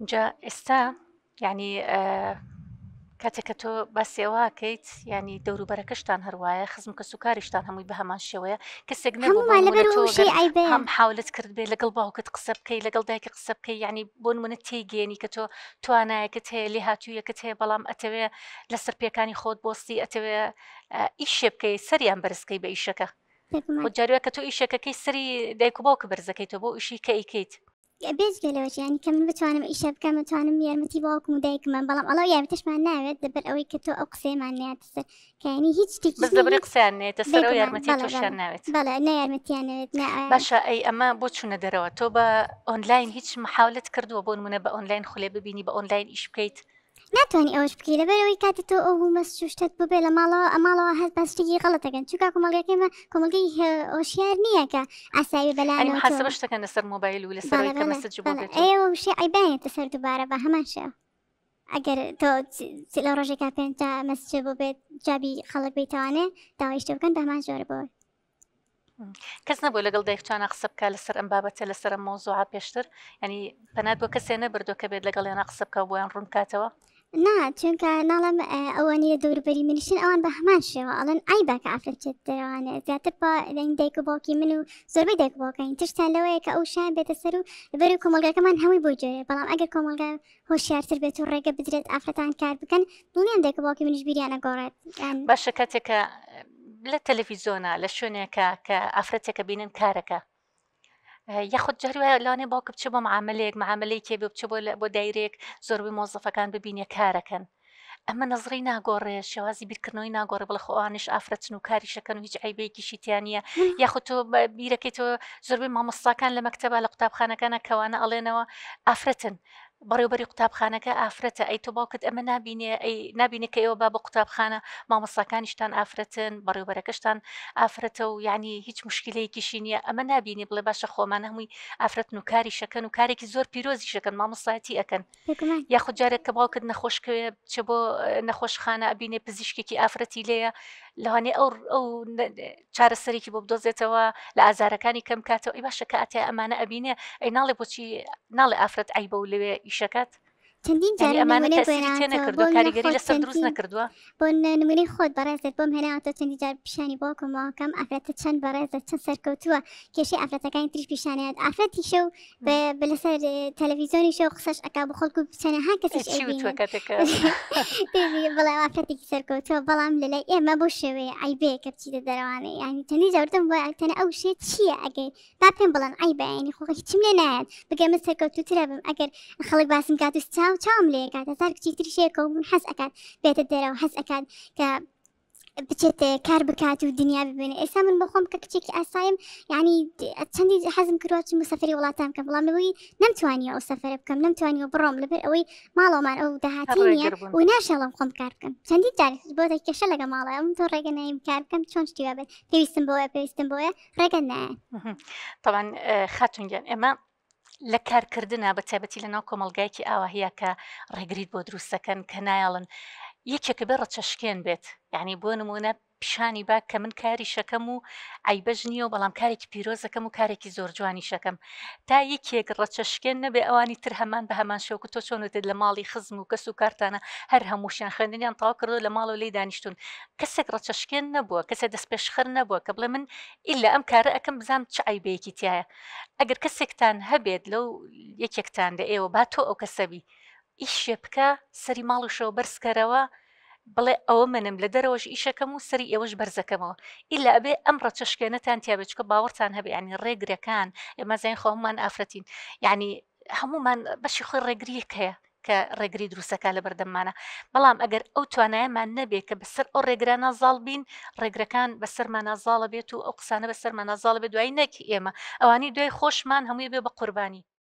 جا ئێستا یعنی کاتێک کە تۆ باسی ئەوە کەیت ینی دەوروبەرەکەشتان هەروایە خزم کە سوکاریشتان هەمووی بە هەمان شێوەیە کەسێک نەبوو لەبەر هەم حاولت کرد بێ لەگەڵ باوکت قسە بکەی لەگەڵ دایکە قسە بکەی ینی بۆ نمونە تێگەێنی کە تۆ توانایەکت هەیە لێ هاتوویەکت هەیە بەڵام ئەتەوێ لەسەر پێکانی خۆت بۆستی ئەتەوێ ئیشێ بکەی سەریان بەرزکەی بە ئیشەکە جاروە کە تۆ ئیشەکەکەی سەری دایک و باوکە بەرزەکەی تۆ بۆ ئیشی کە ئەیکەیت بێجگە لەوەش یانی کە من بتوانم ئیشە بکەم ئەتوانم یارمەتی باوکم و دایکمم بەڵام ئەڵەو یارمەتیشمان ناوێت لەبەر ئەوەی کە تۆ ئەو قسەیەمان نایەتە سەر کە یانی هیچ شتێکیش بەس نییە لەبەری هیچ قسەیان نێتە سەر ئەو بێگومان یارمەتی بەڵێ بەڵێ تۆشیان ناوێت بەڵێ نە یارمەتیان ناوێت نە باشە ئەی ئەمە بۆ چوونە دەرەوە تۆ بە ئۆنلاین هیچ محاولەت کردووە بۆ نمونە بە ئۆنلاین خولێ ببینی بە ئۆنلاین ئیش بکەیت ناتوانی ئەوەش بکەی لەبەر ئەوەی کاتێ تۆ ئەو مەسج و شتەت بۆ بێ لە ماڵەوە ئەماڵەوە هەست بە شتێکی غەڵەت ئەکەن چونکە کۆمەڵگەکەی ئێمە کۆمەڵگەی هۆشیار نییە کە ئاسایی بێ ئەنی بەلایانەوە تۆ محاسبە شتەکەن لەسەر مۆبایل و لەسەر بەڵێ ئەوەی کە بەڵێ مەسج بۆ بەڵێ بێت و ئەی ئەوە وشەی عەیبانێتە سەر دووبارە بە هەمان شێوە ئەگەر تۆ چ لە ڕۆژێکا پێنج تا مەسج بۆ بێت جوابی خەڵک بیتەوانێ داوای شتێ بکەن بە هەمان جۆرە بۆ کەس نەبوو لەگەڵ دایکتانە قسە بکە لەسەر ئەم بابەتە لەسەر ئەم مەوزوعە پێشتر ینی پەنات بۆ کەسێ نەبردووە کە بێت لەگەڵیانە قسە بکە و بۆیان ڕوون بکاتەوە؟ نا چونکە ناڵێم ئەوانی لە دەوروبەری منیشن ئەوان بە هەمان شێوە ئەڵێن عەیبە کە ئافرەت بچێت دەرەوانێ زیاتر بە دەنگ دایک و باوکی من و زۆربەی دایک و باوکانی ترسیان لەوەیە کە ئەو شایان بێتە سەر و لەبەر کۆمەڵگاکەمان هەمووی بۆ جۆرێ بەڵام ئەگەر کۆمەڵگا هۆشیارتر بێت و ڕێگە بدرێت ئافرەتان کار بکەن دڵنیام دایک و باوکی منیش بیریان ئەگۆڕێت یان باشە کاتێک کە لە تەلەفیزۆنا لە شوێنێکە کە ئافرەتێکە بینن کارەکە یاخود جاری وایە لەوانەیە باوکە بچێ بۆ معاملەیەک معاملەی کێ بێ بچێ بۆ بۆ دایرەیەک زۆربەی مۆزەفەکان ببینێ کارەکەن ئەمە نەزڕی ناگۆڕێ شێوازی بیرکردنەوەی ناگۆڕێ بڵێ خۆ ئەوانیش ئافرەتن و کاریشەکەن و هیچ عیبەیەکیشی تیا نییە یاخود تۆ بیرەکەی تۆ زۆربەی مامۆستاکان لە مەکتەبە لە قوتابخانەکانە کەوانە ئەڵێنەوە ئافرەتن بەڕێوبەری قوتابخانەکە ئافرەتە ئەی تۆ باوکت ئەمە نابینێ ئەی نابینێ کە ئێوە با بۆ قوتابخانە مامۆستاکانیشتان ئافرەتن بەڕێوبەرەکەشتان ئافرەتە و یعنی هیچ مشکلەیەکیشی نییە ئەمە نابینێ بڵێ باشە خۆمان هەمووی ئافرەتن و کاریشەکەن و کارێکی زۆر پیرۆزیشەکەن مامۆستایەتی ئەکەن یاخود جارێک کە باوکت نەخۆشکەوێ بچێ بۆ نەخۆشخانە ئەبینێ پزیشکێکی ئافرەتی لێیە لەوانەیە ئەو ئەو چارەسەرێکی بۆ بدۆزێتەوە لە ئازارەکانی کەم کاتەوە ئەی باشە کە ئەتێ ئەمانە ئەبینێ ئەی ناڵێ بۆچی ناڵێ ئافرەت عیبە و لەوێ ئیشەکات چەندین جار یعنی ئەمانە نمونەی بۆ تەسیری تێ هێناوەتەوە نەکردووە بۆ منە کاریگەری خۆت لەسەر دروست چەندین نەکردووە بۆ نمونەی خۆت بەڕێزت بۆم هێناوەتەوە چەندین جار پیشانی باوکم واکەم ئافرەتە چەند بەڕێزە چەند سەرکەوتووە کێشەی ئافرەتەکانی تریش پیشانیات ئافرەتیشە و بە لەسەر تەلەڤیزیۆنیشە و قسەش ئەکا بۆ خەڵک و چەنەها کەسیش چی وتووە ئەیبینن کاتێک کە بەڵێ ئافرەتێکی سەرکەوتووە بەڵام لەلای ئێمە بەو شێوەیە عەیبەیە کە بچیتە دەرەوانێ یانی چەندین جار وتم بۆ تەنە ئەو شێ چییە ئەگەر با پێم بڵێن عەیبە یانی خۆ هیچم لێ نایەت بگە من سەرکەوتووترە بم ئەگەر خەڵک باسم کات و چاو چاوم لێ کات هەزار کچی تریش هەیە کە من حەز ئەکات بێتە دەرەوە حەز ئەکات کە بچێت کار بکات و دنیا ببینێ ئێستا من بۆخۆم کە کچێکی ئاسایم یعنی چەندی حەزم کردووە چم سەفەری وڵاتان بکەم بەڵام لەوەی نەمتوانیوە ئەو سەفەرە بکەم نەمتوانیوە بڕۆم لەبەر ئەوەی ماڵەوەمان ئەو داهاتی نییە ڕێگر بوون و ناشێڵم خۆم کار بکەم چەندین جار بۆتە کێشە لەگە ماڵەوە من تۆ ڕێگە نایم کار بکەم چۆن شتی وا بێت پێویستم بۆیە پێویستم بۆیە ڕێگە نایەن طبعا خاتون گیان ئێمە لە کارکردنا بە تایبەتی لە ناو کۆمەڵگایەکی ئاواهیە کە ڕێگریت بۆ دروستەکەن کە نایەڵن یەکێکە بێ ڕەچەشکێن بێت یعنی بۆ نمونە پیشانی با کە من کاریشەکەم و عیبەش نییە و بەڵام کارێکی پیرۆزەکەم و کارێکی زۆر جوانیشەکەم تا یەکێک ڕەچەشکێن نەبێ ئەوانی تر هەمان بە هەمان شێوە تۆ چۆن وتت لە ماڵی خزم و کەس و کارتانە هەر هەمووشیان خوێندنیان تەواو کردو لە ماڵەوە لێی دانیشتون کەسێک ڕەچەشکێن نەبووە کەسێک دەستپێشخەر نەبووە کە بڵێ من ئیلا ئەم کارە ئەکەم بزانم چ عەیبەیەکی تیایە ئەگەر کەسێکتان هەبێت لەو یەکێکتان لە ئێوە با تۆ ئەو کەسە بی ئیشێ بکە سەری ماڵیشەوە بەرزکەرەوە بڵێ ئەوە منم لە دەرەوەش ئیشەکەم و سەری ئێوەش بەرزەکەمەوە ئیلا ئەبێ ئەم ڕەچەشکێنەتان تیا بێت چونکە باوەڕتان هەبێ یعنی ڕێگرەکان ئێمە زانین خۆ هەموومان ئافرەتین یعنی هەموومان بەشی خۆی ڕێگریەک هەیە کە ڕێگری دروستەکە لە بەردەممانە بەڵام ئەگەر ئەو توانایەمان نەبێ کە بەسەر ئەو ڕێگرانە زاڵ بین ڕێگرەکان بەسەرمانە زاڵە بێت و ئەو قسانە بەسەرمانە زاڵە بێت دوایی نەک ئێمە ئەوانی دوای خۆشمان هەمووی بێ بە قوربانی.